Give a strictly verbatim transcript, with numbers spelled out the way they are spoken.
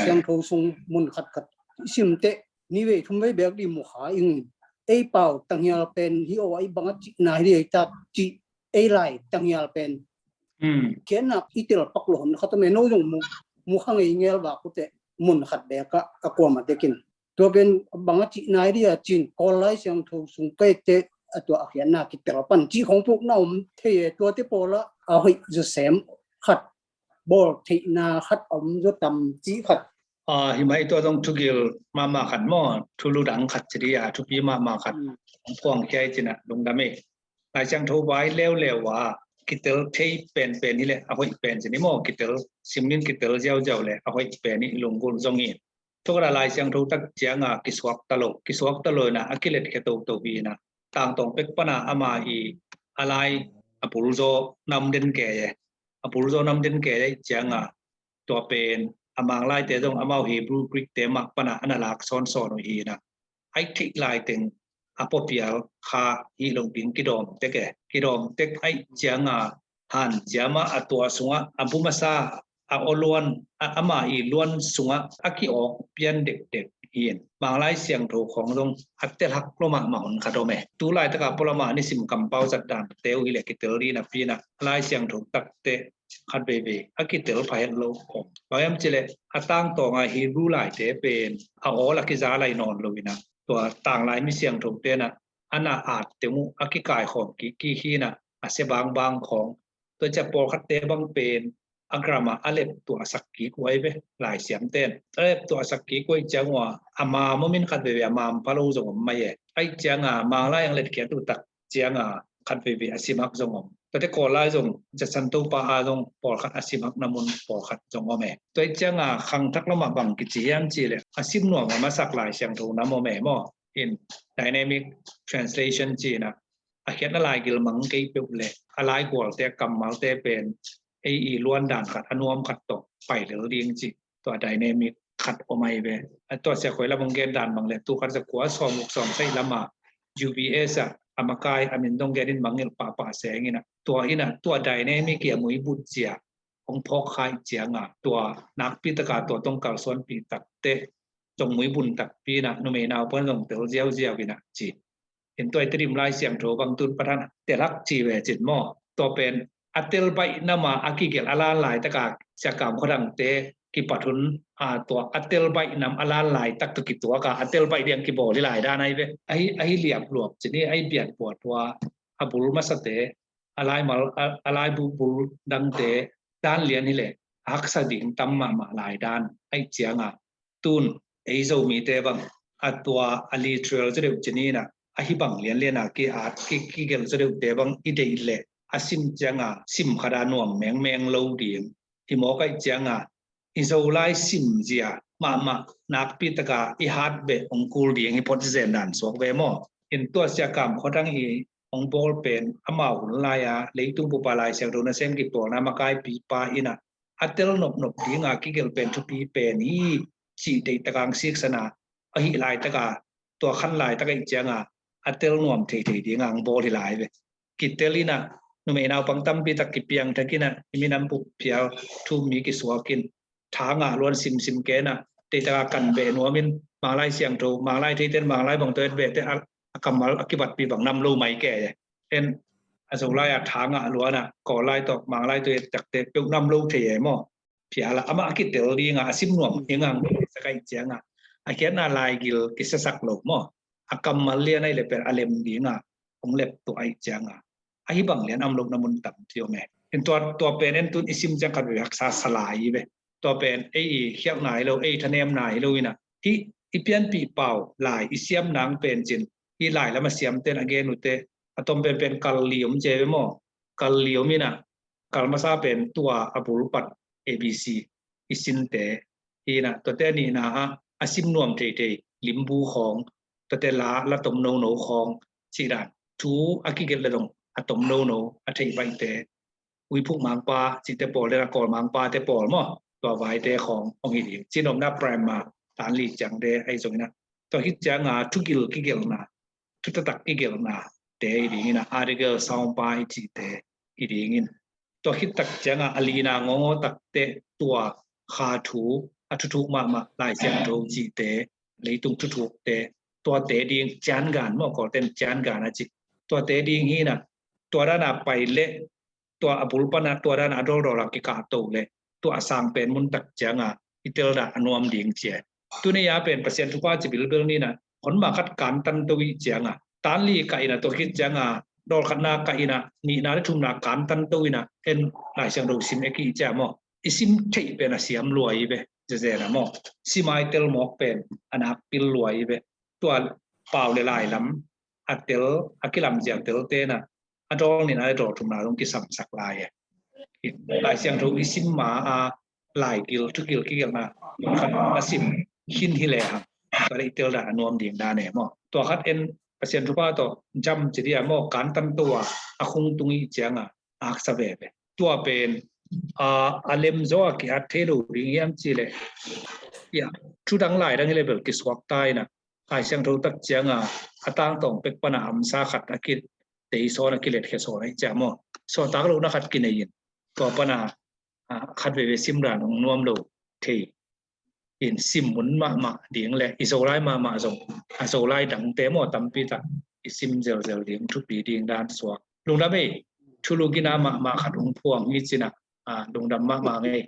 Siangtho sung mun khatkhat i simteh ni vei thum vei beek dih mu kha ing. Ei pau tanghial pen hi aw, ei bang a cihna hi dih ei tak cih, ei lai tanghial pen khiatna i tel pak lo hon khat om e. No zong mu, mu kha ngei ngel vak uh teh, mun khat beek ah a kuamah dekin. Tua pen bang a cihna hi dih a cin, Kawl Lai Siangtho sung ka etteh a tua a khiatna kitel pan cih khong pukna om thei e. Tuate pawl ah a hoih zawsem khat, bawl theihna khat a om zaw tam cih khat. Hi mah, i tua zong thugil mahmah khat maw, thulu dang khat ci dih a, thupi mahmah khat. Phuang khia i cin ah lungdam e. Lai Siangtho vai leuleu a kitel thei penpen hi leh a hoih pen ci ni maw, kitel, simin kitel ziauziau leh a hoih pen hi lunggulh zong hi. Tua khat a Lai Siangtho tak ciang a kisuak ta lo, kisuak ta lo in a kilet khia toto hi in a, tangtawng pek pan a ama i a lai a bulzaw nam den kei e, a bulzaw nam den kei e ciang a, tua pen a Manglaite zong amau Hebrew Greek te mah pan a ana lak sawnsawn uh hi in a, a theih lai teng a puapial kha hi lo ding kidawm tek e. Kidawm tek ahih ciang a hanciam a, a tua sungah a bu masa a aw luan, a ama i luan sungah a ki-awk pian dekdek hi in. Manglai Siangtho khong zong a telhak lo mahmah hun khat om e. Tu laitak a pualam a nisim kampau zat dan te uh hi leh kitel dih napi in a, Lai Siangtho takte khat veivei a kitel pha het lo om. Bang hiam cih leh a tangtawng a Hebrew laite pen a awl a kiza lai nawn lo in a, tua tanglai mi siangthote in a, ana at teng uh a kikaikhawm kikkik hi in a, a sia bangbang khong. Tua ciang pawlkhatte bang pen a grammar a leptuahsak kik uh ahi ve, laisiamte in. A leptuahsak kik uh ahih ciang ua a mam om in khat veivei a mam pha lo zong om mai e. Ahih ciang a Manglai ang letkhiat uh tak ciang a khat veivei a simhak zong om. Tuate Kawl lai zong Judson Topa a zong pawlkhat a simhak na mun pawlkhat zong om e. Tua ahih ciang a khangthak lam ah bang kici hiam cih leh a sim nuam a masak Lai Siangtho nam om e maw. In dynamic translation ci in a, a khiatna laigil mang kei peuh leh a laigualte, a kammalte pen ei i luan dan khat, a nuam khat tawh pai lel ding cih, tua dynamic khat om ahi ve. A tua Sia Khoi Lam hong gen dan bang leh tu khat za kua sawm uk sawm sagih lam a U V S a a makai a min dong gen in mangngilh pahpah seng in a, tua in a tua dynamic i a muibut zia hong phawk kha ahih ciang a, tua nakpi tak a tua tawh kalsuanpih takte zong muibun takpi in a, numei naupang zong tel ziauziau in a ci. In tua i Tedim Lai Siangtho bang tun Pathian telhak ci ve cin maw. Tua pen a tel baih nam a a kigelh a lan laitak a Sia Kam Khua Thangte kipat hun a, tua a tel baih nam a lan laitak tawh kituak a, a tel baih ding kibawl hi lai dan ahi ve. Ahi, ahi liap luap cin hi, ahi biat buat hua, a bul masate, a laimal, a, a laibu bul dangte dan lian hi leh a haksa ding tam mahmah lai dan ahih ciang a, tun ei Zomite bang a tua a literal zaw deuh cin hi in a, ahi bang lianlian a ki-at, ki, kigelh zaw deuhte bang i deih leh a sim ciang a sim khat a nuam mengmeng lo ding. Hi mawk ahih ciang a i Zolai sim zia mahmah nakpi tak a i hat beh hong kul ding hi phot zen dan suak ve maw. In tua Sia Kam Khua Thang i hong bawl pen amau hun lai a leitung bup a Lai Siangtho nasem kipawlna makaipipa in a, a tel nopnop ding a kigelh pen thupi pen hi cih deih tak a hong siksan a, ahi laitak a tua khan laitak ahih ciang a a tel nuam theithei ding a hong bawl hi lai ve. Kitel in a, numei naupang tampi tak kipiang thak in a, i minam bup phial thu mi kisuak in, tha ngah luan simsim kei in a, deih tak a kan beh nuam in, Manglai Siangtho, Manglai theite in Manglai bang tawh et beh teh a, a kammal a kibatpih bang nam lo mai kei e. En a Zolai a tha ngah luan a Kawl lai tawh Manglai tawh et takte peuh nam lo thei e maw. Phial a amah a kitel ding a, a sim nuam ding a hong sak ahih ciang a, a khiatna laigil kisiasak lo maw. A kammal lian ahih leh pen a lem ding a hong lep tuah ahih ciang a, ahi bang lian a om lohna mun tampi om e. In tua, tua pen en tun i sim ciang khat vei haksa sa lai hi ve. Tua pen ei i khialhna hi lo, ei thanemna hi lo in a, hih i pianpih pau lai i siam nang pen cin, hih lai lam a siamte in a gen uh teh a tom penpen kal li om ci ve maw. Kal li om in a, kal masa pen tua a bul pat A B C i sinte hi in a, tuate a nihna ah a sim nuam theithei limbu khawng, tuate la, la tom nono khawng cih dan, thu a kigelh leh zong a tom nono a theih baihte, Uiphuk Mangpa cihte pawl leh a Kawl Mangpate pawl maw, tua vaite khawng hong hi ding. Cinopna Prime a tan li ciangte ahi zongin a, tua khit ciang a thugil kigelhna, thutaktak kigelhna te hi ding in a, article soundbite cihte hi ding in. Tua khit tak ciang a a lina ngawngaw takte tua kha thu a thuthuk mahmah Lai Siangtho cihte, leitung thuthukte, tuate ding ciangan maw, Kawlten ciangan a ci. Tuate ding hi na, tua dana pai leh tua a bul pana tua dana a dawldawl a kikahto leh tua a sang pen mun tak cianga i tel dan a nuam ding cia. Tuni a pen Pasian thupha ci bilbel ni na, hon mah khat kantanto i cianga, tan li kah ina tua khit cianga, dawl khatna kah ina, nihna le thumna kantanto ina, en Lai Siangtho sim ek i cia maw. I sim theih pen a siam lua i ve, zezena maw. Sim a i tel mawk pen a nakpil lua i ve. Tua pau le lai lam a tel, a kilamzia tel tena a dawl nihna le dawl thumna zong kisamsak lai e. Lai Siangtho i sim ma a lai gil, thugil kigelna khat a sim khin hi le hang, tua le i tel dan a nuam ding dan e maw. Tua khat en Pasian thupha tawh jam ci dia maw, kantanto a, a khung tung i cianga aksa veve. Tua pen a, a lem zaw a kihat thei lo ding hiam ci leh, ia, thudang laidang hi le bel kisuak ta ina, Lai Siangtho tak cianga a tangtawng pek pana hamsa khat a kitei sawn a kiletkhia sawn a i cia maw. Sawltak lohna khat kinei in, tua pana a, khat veve sim dan hong nuam lo thei in, sim mun mahmah ding le i Zolai mahmah zong, a Zolai dangte maw, tampi tak i sim zelzel ding thupi ding dan suak. Lungdam ei, thulu gina mahmah khat hong phuang hi cina, a, lungdam mahmah ngei.